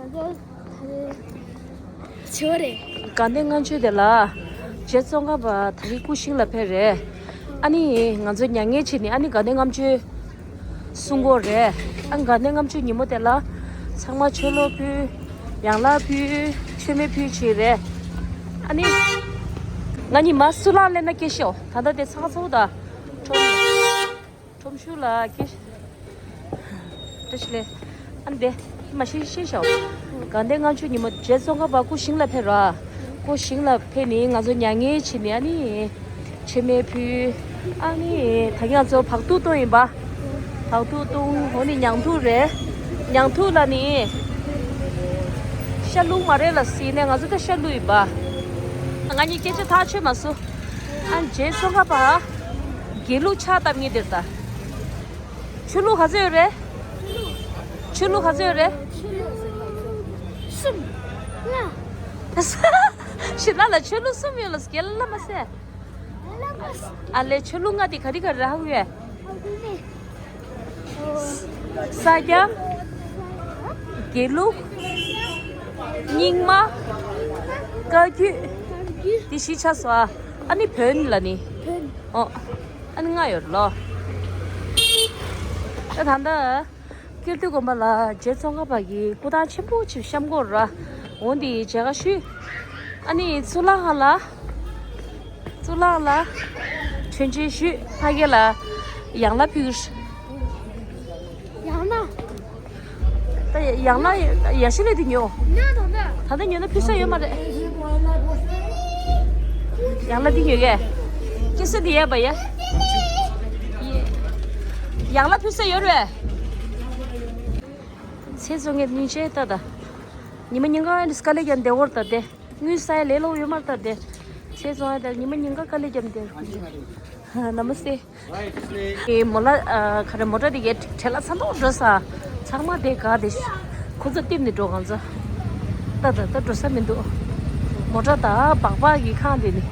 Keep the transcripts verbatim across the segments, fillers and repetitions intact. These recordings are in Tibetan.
ང་ཚོ་ད་རེས་ཆོ་རེད། དགའ་ལྡན་ལྔ་མཆོད་དེ་ལ་རྗེ་ཙོང་ཁ་པ་ད་རེས་སྐུ་ཞིང་ལ་ཕེབས་རེད། ཨ་ནི་ང་ཚོ་མྱ་ངན་བྱས་ནས་ཨ་ནི་དགའ་ལྡན་ལྔ་མཆོད་གསུང་གི་ཡོད་རེད། ཨ་དགའ་ལྡན་ལྔ་མཆོད་ཉིན་མོ་དེ་ལ་ཚང་མ་མཆོད་ལོ་ཕུལ། ཡང་ལག་ཕུལ། མཆོད་མེ་ཕུལ་བྱས་རེད། ཨ་ནི་ང་གཉིས་མ་སུ་ལག་ལེན་ན་སྐྱེ་ཤོག་ད་ལྟ་དེ་ཚང་ཚོགས་དང་ཁྲོམ་ཁྲོམ་ཞུ་ལ་སྐྱེ་ཤོག་བཀྲ་ཤིས་བདེ་ལེགས། ཨ་ནི་དེ་མ་ཤེས་ཤེས་ཤོག་དགའ་ལྡན་ལྔ་མཆོད་ཉིན་མོ་རྗེ་ཙོང་ཁ་པ་སྐུ་ཞིང་ལ་ཕེབས་ར། སྐུ་ཞིང་ལ་ཕེབས་ནས་ང་ཚོ་མྱ་ངན་བྱས་ནས་ཨ་ནི། མཆོད་མེ་ཕུལ། ཨ་ནི་ད་གིན་ང་ཚོ་བག་ཐུག་བཏུང་ཡིན་པ། བག་ཐུག་བཏུང་འོ་ནི་ཉང་ཐུག་རེད། ཉང་ཐུག་ལ་ནི་ཤ་བླུགས་མ་རེད་ལ་ཟེར་ནས་ང་ཚོ་ད་ཤ་བླུགས་ཡིན་པ། ང་གཉིས་སྐད་ཆ་ཐག་ཆོད་མ་སོང་། ཨ་རྗེ་ཙོང་ཁ་པ་དགེ་ལུགས་ཕྱག་བཏབ་མཁན་དེར་ད། ཆོས་ལུགས་ག་ཚོད་ཡོད་རེད། ཆོས་ལུགས་ག་ཚོད་ཡོད་རེད། གསུམ། ལྔ། ཞི་ལ་ལ་ཆོས་ལུགས་གསུམ་ཡོད་ལ་སྐད་ལ་མ་ཟེར། ཨ་ལས་ཆོས་ལུགས་ལྔ་དེ་ག་རེ་ག་རེ་རག་ཡོད། ས་སྐྱ། དགེ་ལུགས། རྙིང་མ། བཀའ་བརྒྱུད། དེ་བཞི་ཆགས་སོང་ཨ། ཨ་ནི་བོན་ལ་ནི། ཨོ། ཨ་ནི་ལྔ་ཡོད་ལོ། ད་ད་ལྟ། ཀིརྟི་དགོན་པ་ལ་རྗེ་ཙོང་ཁ་པ་གི་སྐུ་ཐང་ཆེན་པོ་ཅིག་བཤམས་ཀྱི་ཡོད་ར། འོ་འདི་མཇལ་ཁ་ཞུས། ཨ་ནི་གཙུག་ལག་ཁང་ལ། གཙུག་ལག་ཁང་ལ། མཆོད་མཇལ་ཞུས་ཕ་གི་ལ། ཡང་ལ་ཕུལ། ཡང་ན། ད་ཡང་ན་ཡ་ཤི་ལེ་དེ་ཉོ། ཉོ་དང་ད། ད་ལྟ་ཉོ་ན་ཕུལ་ས་ཡོད་མ་རེད། ཡང་ལ་དེ་ཉོ་གས། ཅི་ས་དེ་ཡས་པ་ཡ། ཡང་ལ་ཕུལ་ས་ཡོད་རེད། ཚེ་བཙོང་ངེད་གཉིས་ཆེ་ལྟ་ད། ཉི་མ་ཉིན་གང་དཀའ་ལས་ཀྱང་བདེ་བོར་ལྟ་སྟེ། དངུལ་ས་ཡ་ལས་ལོག་ཡོད་མར་ལྟ་སྟེ། ཚེ་བཙོང་ཡ་ད་ཉི་མ་ཉིན་གང་དཀའ་ལས་ཀྱང་བདེ། ནམ་སྟེ། ཨེ་མོ་ལ་ཨ་ག་རེ་མོ་ཊ་དེ་གའི་བྲེལ་ལ་ཚ་མདོག་འགྲོ་ས། ཚང་མ་དེ་ག་དེ། ཁོ་ཚོ་ལྟེབ་ནས་འགྲོ་གང་ཚོ། ལྟ་ད་ལྟ་འགྲོ་ས་མི་འདུག་མོ་ཊ་ད་སྦག་སྦག་གི་ཁང་དེ་ནི།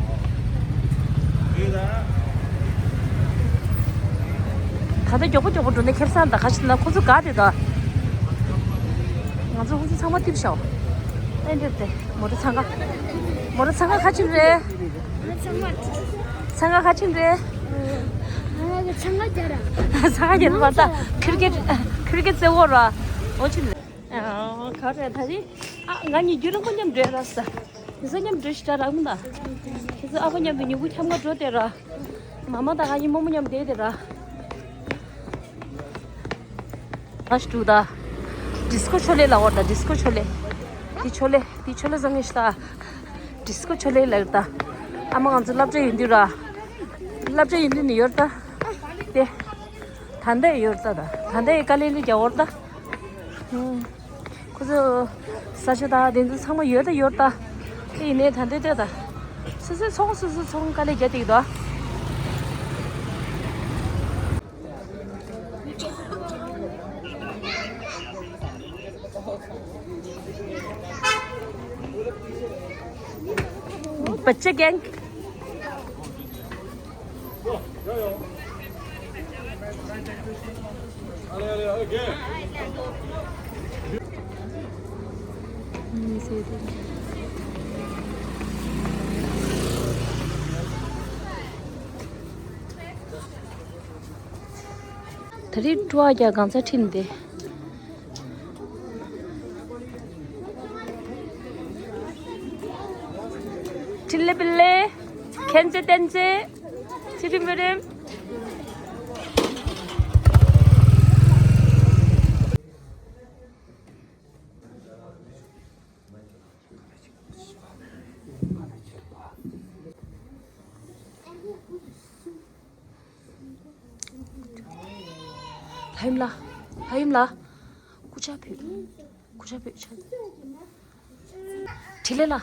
ད་ལྟ་མགྱོགས་པོ་མགྱོགས་པོ་འགྲོ་ནས་ཁེར་སང་ད་ག་ཞིག་ན་ཁོ་ཚོ་དགའ་དེ་ད། ང་ཚོ་ཁོ་ཚོ་ཚང་མ་ཏིབ་ཤོག་ཨེ་འདྲ་དེ་མོ་ཊ་འཚང་ཁ། མོ་ཊ་འཚང་ཁ་ཁ་ཆེམ་རེད། ང་ཚང་མ། འཚང་ཁ་ཁ་ཆེམ་རེད། ང་ལ་འཚང་ཁ་རྒྱ་ར། འཚང་ཁ་རྒྱ་ར་མ་ད་ཁིར་ཀེ་ཁིར་ཀེ་རྩེ་བོ་ར། འོ་ཆེམ་རེད། ཨ་ག་རེད་ད་རེད། ཨ་ང་གཉིས་རྒྱུན་རིང་པོ་མཉམ་འགྲོ་ཡ་ར་ས། དེ་ཚོ་མཉམ་འགྲོ་ཞིག་ད་རག་མི་ད། དེ་ཚོ་ཨ་ཕ་མཉམ་དུ་ཉིན་གུང་འཁྱམ་ག་འགྲོ་དེ་ར། མ་མ་དང་ང་གཉིས་རྨོ་མོ་མཉམ་བསྡད་དེ་ར། ཨ་ཞུ་ད། ཌིས་ཀོ་ཆོ་ལེ་ལ་འོ་ད་ཌིས་ཀོ་ཆོ་ལེ། དེ་ཆོ་ལེ། དེ་ཆོ་ལེ་བཟང་ངེ་ཞིག་ད། ཌིས་ཀོ་ཆོ་ལེ་ལ་ད། ཨ་མ་ང་ཚོ་སློབ་གྲྭ་ཡིན་དུས་ར། སློབ་གྲྭ་ཡིན་དུས་ནི་ཡོད་ད། དེ། ད་ ད་ལྟ་ཡོད་ད་ད། ད་ལྟ་དཀའ་ལས་ལས་རྒྱག་འོར་ད། ཁོ་ཚོ་ས་ཆ་ད་དེ་ཚོ་ཚང་མ་ཡོད་ད་ཡོད་ད། དེ་ཡིན་ནའི་ད་ལྟ་ལྟ་ད། སོ་སོའི་ཚོང་སོ་སོའི་ཚོང་དཀའ་ལས་རྒྱག་དེ་ཡོད་ད། Bachcha gang. ད་རེས་སྤྲོ་བ་རྒྱག་གང་ཚ་ཁྲིད་འདི། ཁྲིད་ལེ་པི་ལེ། ཁན་ཙེ་ཏན་ཙེ། ཚི་རིམ་བི་རིམ། ལྷ་ཡུམ་ལ། ལྷ་ཡུམ་ལ། སྐུ་ཕྱག་ཕུལ། སྐུ་ཕྱག་ཕུལ་ཕྱག། དྲི་ལེ་ལ།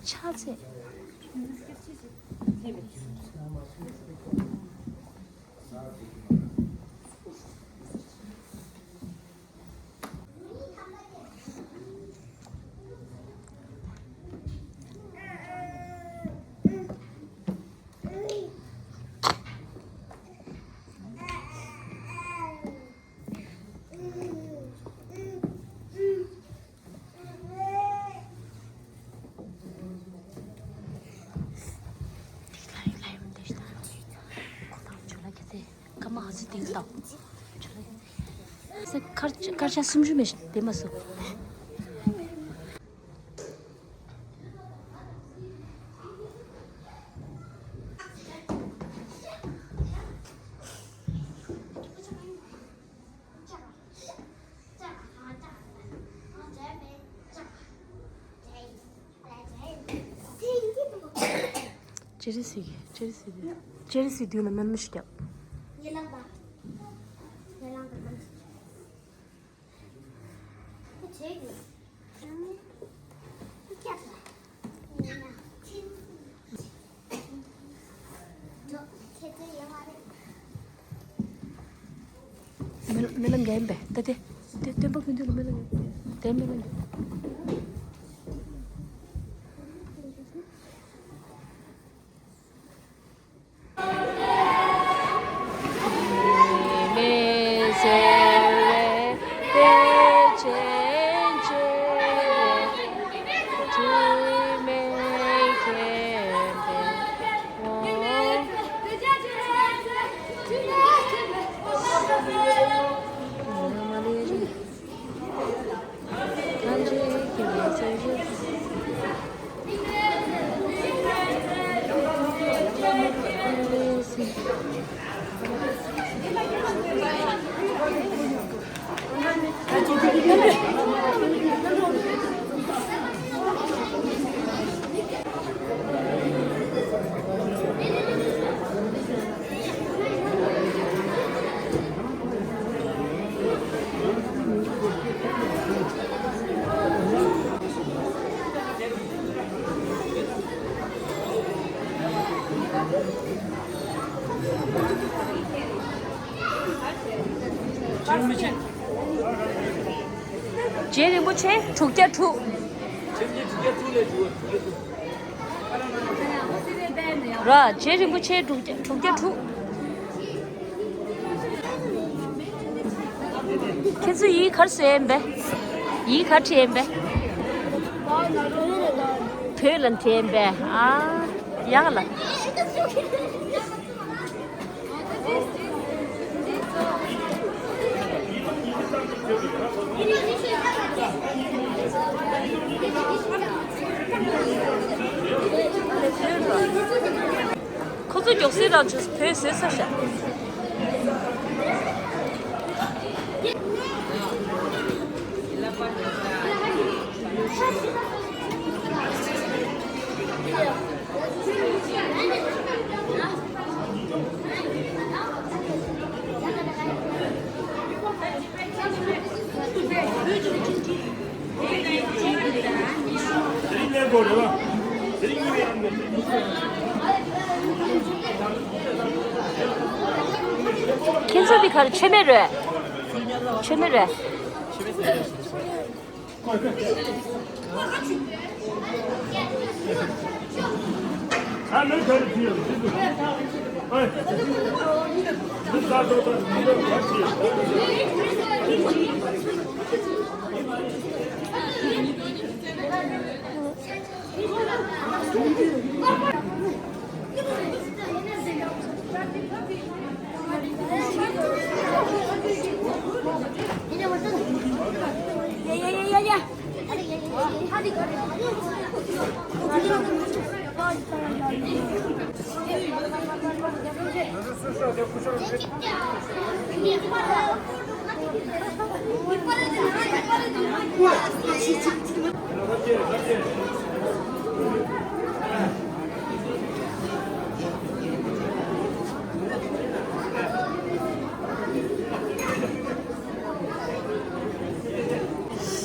ཕྱག་འཚལ། སྐར་ཆ་སྐར་ཆ་སུམ་ཅུ་མེད་བདེ་མ་སོ། ཅེ་རི་སི་གི་ཅེ་རི་སི་དེ། ཅེ་རི་སི་དེ་ལ་མེད་མི་ཞིག་རྒྱབ། ཉེ་ལམ་པ། ཉེ་ལམ་པ་ཁམས། ཁོ་བྱེད་ཀྱི། རྨི་ལམ་རྒྱག་ཡིན་པས་ད་དེ། དེ་སྟོན་པ་ཀུན་འདུས་ལ་རྨི་ལམ་རྒྱག་དེ་རྨི་ལམ་རྒྱག་རྗེ་རིན་པོ་ཆེ་དྲུག་བརྒྱ་དྲུག་ར། རྗེ་རིན་པོ་ཆེ་དྲུག་བརྒྱ་དྲུག་བརྒྱ་དྲུག་ཁྱེད་ཚོ་ཡིག་ག་རེ་བཟོས་ཡིན་པས། ཡིག་ག་རེ་བྲིས་ཡིན་པས། བོད་ལ་བྲིས་ཡིན་པས། ཨ། ཡག་ལ། ཁོ་ཚོ་མགྱོགས་སེ་རང་ཆུ་བོད་བཟོས་ཚར་ཤག་ཁར་ཆོས་མེད་རེད། ཆོས་མེད་རེད།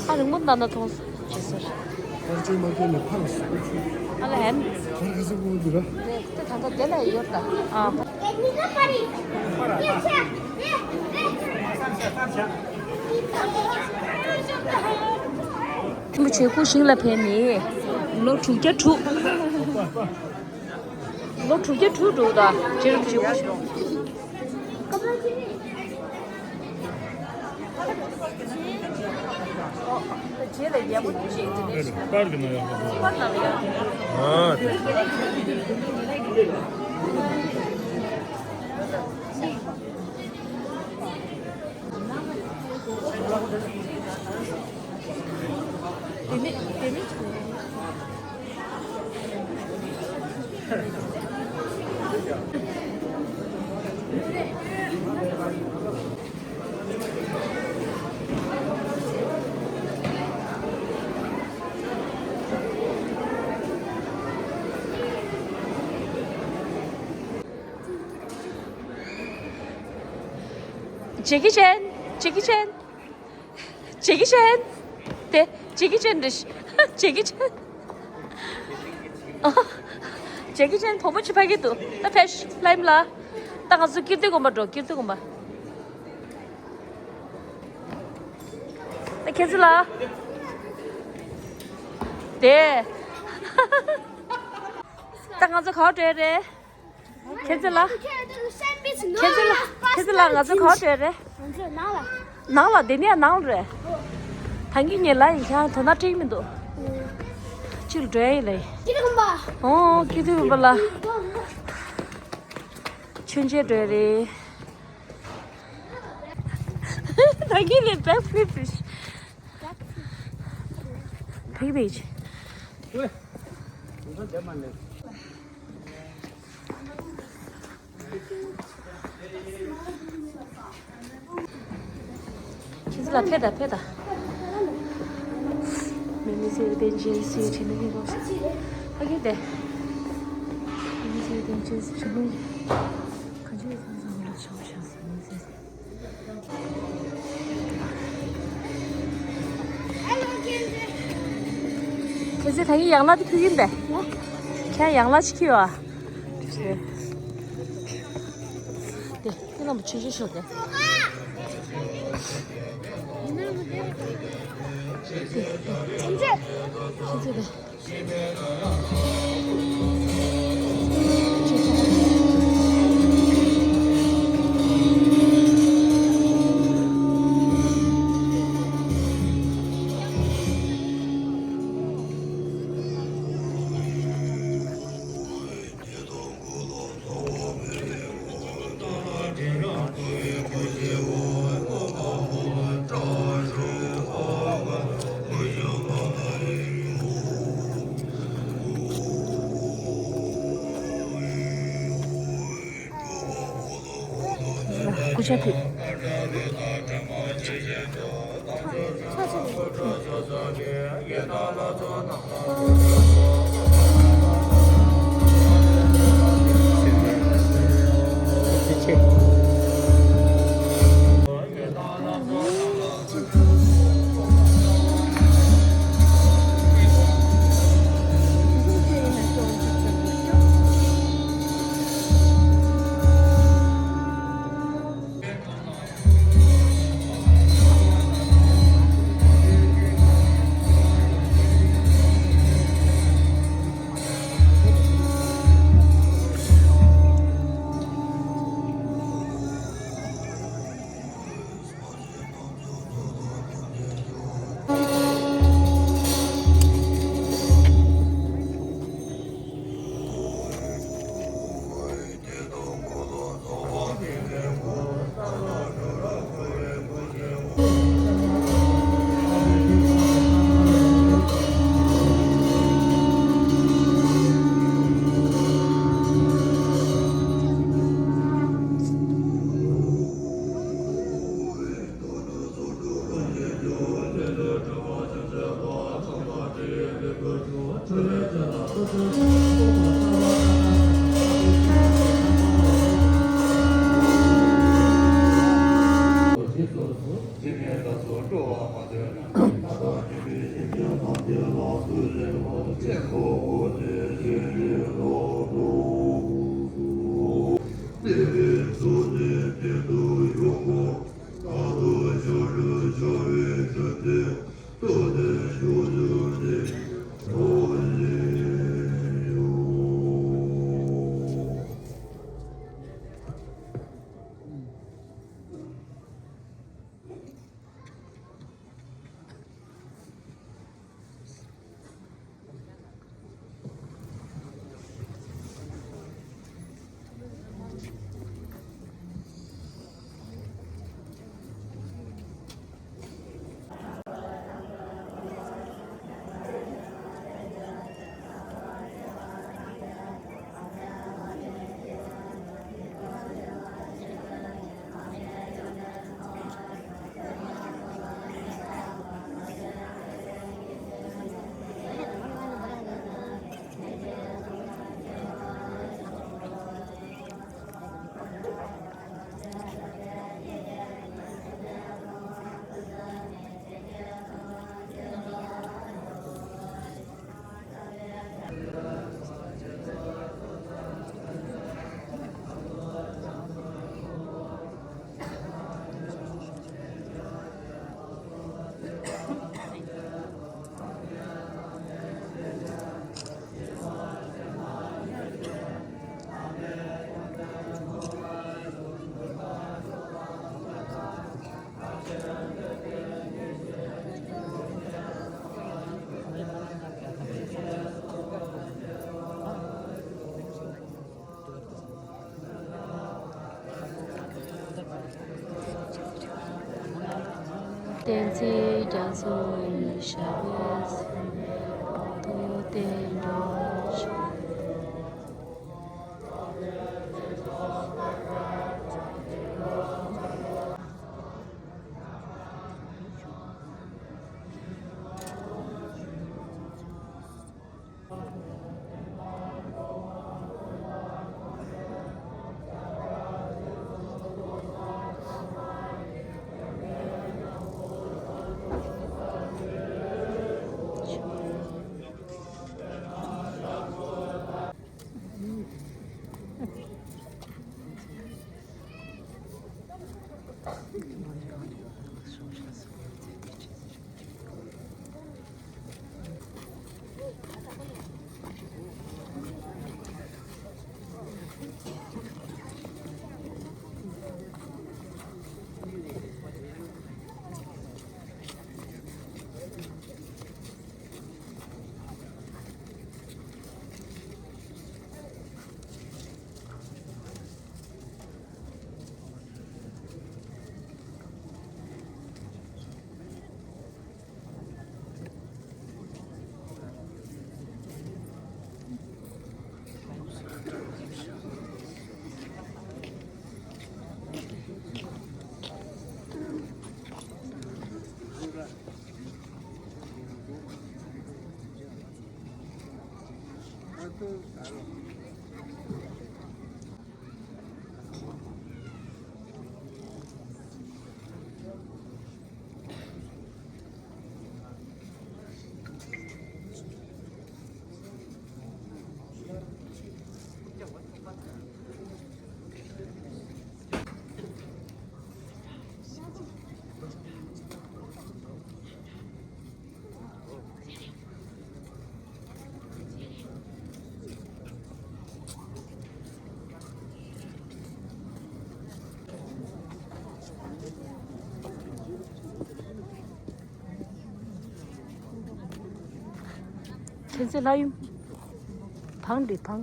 ཨ་རིང་པོ་འདའ་ན་མཐོང་ཅི་ཟེར། ཨ་ལ་ཧན། དེ་ད་ལྟ་དེ་ལ་ཡོད་ད། ཨ། ཐིམ་པ་ཆོས་སྐུ་ཞིང་ལ་ཕེབས་ནས་ལོ་དྲུག་བརྒྱ་དྲུག་ལོ་དྲུག་བརྒྱ་དྲུག་འགྲོ་ད་རྗེ་རིན་པོ་ཆེ་སྐུ་ཞིང་། རྗེས་ལ་ཡག་པོ་ཅིག་དེ་ནས་པར་གྱི་ནང་ཡག་པོ་འདུག་ཨ། དེ་ནས་དེ་ནས། ཇེ་ཀི་ཆན། ཇེ་ཀི་ཆན། ཇེ་ཀི་ཆན། དེ་ཇེ་ཀི་ཆན་རེད། ཇེ་ཀི་ཆན། ཨ། ཇེ་ཀི་ཆན་བུ་མོ་ཅིག་ཕ་གི་འདུག་ད་ཕེབས་ཤིག་ལྷ་ཡུམ་ལགས། ད་ང་ཚོ་ཀིརྟི་དགོན་པ་འགྲོ། ཀིརྟི་དགོན་པ། ད་ཁྱེད་ཚོ་ལ། དེ། ད་ང་ཚོ་ག་པར་འགྲོ་ཡ་རེད། ཁྱེད་ཚོ་ལ། ཁྱེད་ཚོ་ལ། ཁྱེད་ཚོ་ལ་ང་ཚོ་ག་པར་འགྲོ་ཡ་རེད། ནང་ལ། དེ་ནས་ནང་ལ་རེད། ད་གིན་ངས་ལབ་ཡིན། ཁྱེད་རང་དོ་སྣང་སྤྲད་ཀྱི་མི་འདུག་ཕྱི་ལ་འགྲོ་ཡ་ཡིན་ལབ་ཡིན། ཀིརྟི་དགོན་པ། ཨོ། ཀིརྟི་དགོན་པ་ལ། མཆོད་མཇལ་འགྲོ་ཡ་རེད། ད་གིན་ལས་back flip་རེད། Back flip། ཁྱེད་ཚོ་ལ་ཕེབས་དང་ཕེབས་དང་། མི་མི་ཚེ་བདེ་འཇིགས་སུ་ཡི་དྲི་མ་མེད་པ། ཕ་གི་དེ། མི་མི་ཚེ་བདེ་འཇིགས་སུ་དྲི་མ་མེད། གང་ཅི་ཡོད་ཚང་ཚང་མ་ལ་ཆོག་ཆོག་ཟེར་མི་ཚེ། ཁྱེད་ཚོས་ད་གིན་ཡང་ལ་དེ་ཕུལ་གྱིན་པས། ཁྱེད་ཡང་ལ་ཅིག་ཁྱེར་བ། དེ་ཁྱེད་རྣམ་པ་ཆུ་ཆུ་ཤོག་དེ། དེ་དེ་ཁྱེད་ཚོས་དེ། སྐུ་ཕྱག་ཕུལ། བསྟན་འཛིན་རྒྱ་མཚོ་ཡི་ཞབས་པད་སྲིད་མཐའི་བར་དུ་བརྟན་གྱུར་ཅིག། ཁྱེད་ཚོས་ལྷ་ཡུམ། བང་འདི་བང་།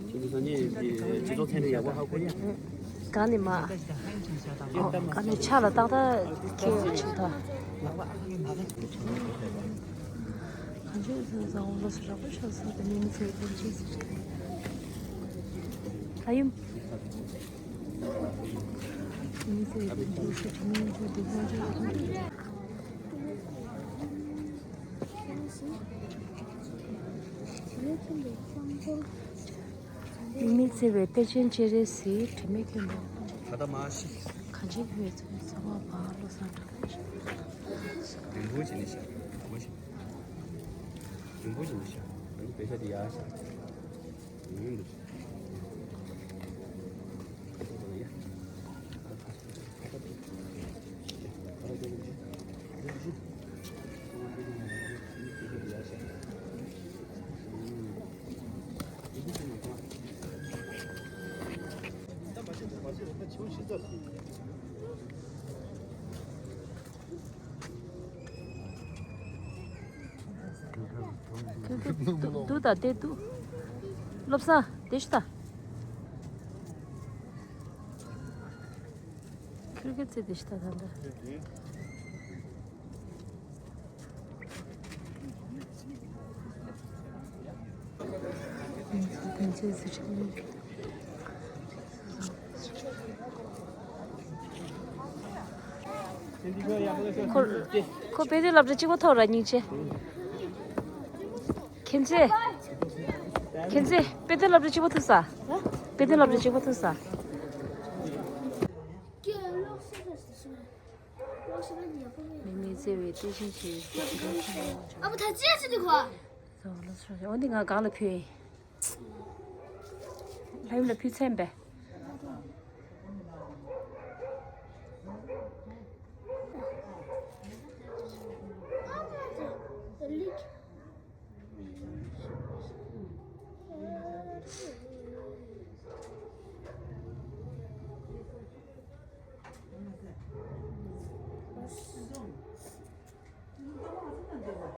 ཁྱེད་ཚོ་སང་ཉིན་གྱི་སྤྱི་ཚོགས་ཚན་རིག་ཡག་པོ་ཧ་གོ་ཡ། ག་ནས་མ། ཨོ་ག་ནས་ཆ་ལ་ཏག་ཏག་ཁྱེད་ཆུ་ད། གང་ཅི་ཟེར་ཟ་འོང་ལོ་སུ་རག་པ་ཤ་ཟ་དེ་མི་མི་ཚེ་གོ་ཅི་ཟེར། ཨ་ཡུམ། མི་ཚེ་གོ་ཅི་ཟེར་མི་ཚེ་གོ་ཅི་ཟེར། མིག་མི་བརྩེ་བའི་གཏེར་ཆེན་སྤྱན་རས་གཟིགས་དྲི་མེད་མཁྱེན་པ། ད་ལྟ་མ་ཤི། གང་ཅི་ཁྱོད་ཚོའི་ཚོར་བ་བག་བློ་བཟང་དྲག་པོ་ཞིག། རིང་པོ་ཞིག་ནས་ཤ་རིང་པོ་ཞིག་རིང་པོ་ཞིག་ནས་ཤ་རིང་པོ་ཞིག་ནས་ཤ། འདུག་ད་དེ་འདུག་བློ་བཟང་དེ་ཤི་ད། ཁྱོད་ཀྱི་ཚེ་དེ་ཤི་ད་ད་འདྲ། ཁོ་ཁོ་དཔེ་དེབ་སློབ་གྲྭ་གཅིག་པོ་ཐོབ་ར་སྙིང་རྗེ། ཁྱེད་ཚེ། ཁྱེད་ཚེ་དཔེ་དེབ་སློབ་གྲྭ་གཅིག་པོ་ཐོབ་ས། དཔེ་དེབ་སློབ་གྲྭ་གཅིག་པོ་ཐོབ་ས། མི་མི་བརྩེ་བའི་གཏེར་ཆེན་ཞིག་ཨ་ཕ་ད་ཅི་ཡ་ཅི་འདི་ཁོ། ཨོ་འདི་ང་གང་ལ་ཕུལ་ཡིན། ལྷ་ཡུམ་ལ་ཕུལ་ཚན་པས།